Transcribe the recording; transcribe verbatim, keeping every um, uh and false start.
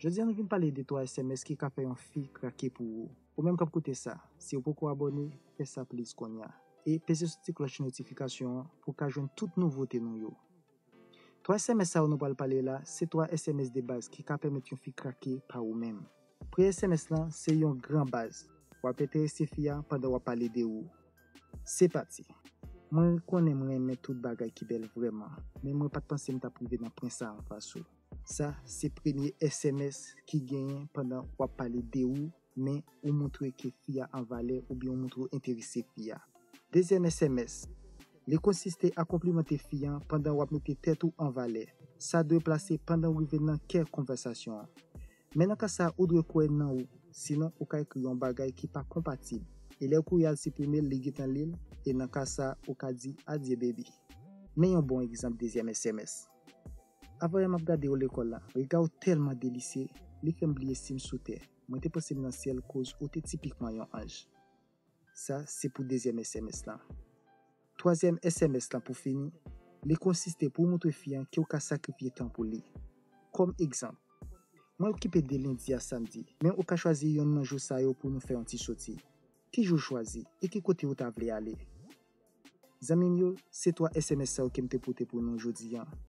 Jodi a nou vin pale de twa S M S ki ka fè yon fi krake pou ou. Ou menm k ap koute sa, si w poko abòne, fè sa please kounye a. E peze sou ti klòch notifikasyon an pou w ka jwenn tout nouvote nou yo. Twa S M S sa yo nou pral pale la, se twa S M S de baz ki ka pèmèt yon fi krake pa ou menm. Premye S M S lan se yon gran baz. W ap enterese fi a pandan w ap pale de ou. Se pati. Mwen konnen m renmen tout bagay ki bèl vrèman, men mwen pa t panse m t ap rive nan pwen sa anfas ou. Sa se premye S M S ki genyen pandan w ap pale de ou, men ou montre ke fi a an valè oubyen ou montre w enterese fi a. Dezyèm S M S, li konsiste a konplimante fi a pandan w ap mete tèt ou an valè. Sa dwe plase pandan w rive nan kè konvèsasyon an. Men nan ka sa, ou dwe kwè nan ou, sinon ou ka ekri yon bagay ki pa konpatib. E lè w kouri al siprime l, li gentan li l, e nan ka sa, ou ka di adye baby. Men yon bon egzanp dezyèm S M S. Avan yè m ap gade w lekòl la, rega w tèlman delisye, li fè m bliye si m sou tè. Mwen te panse m nan syèl koz ou te tipikman yon anj. Sa se pou dezyèm S M S lan. Twazyèm S M S lan pou fini, li konsiste pou w montre fi an ke w ka sakrifye tan pou li. Kòm egzanp, mwen okipe de lendi a samdi, men ou ka chwazi yonn nan jou sa yo pou nou fè yon ti soti. Ki jou w chwazi e ki kote ou ta vle ale? Zanmi m yo, se twa S M S sa yo ke m te pote pou nou jodi a.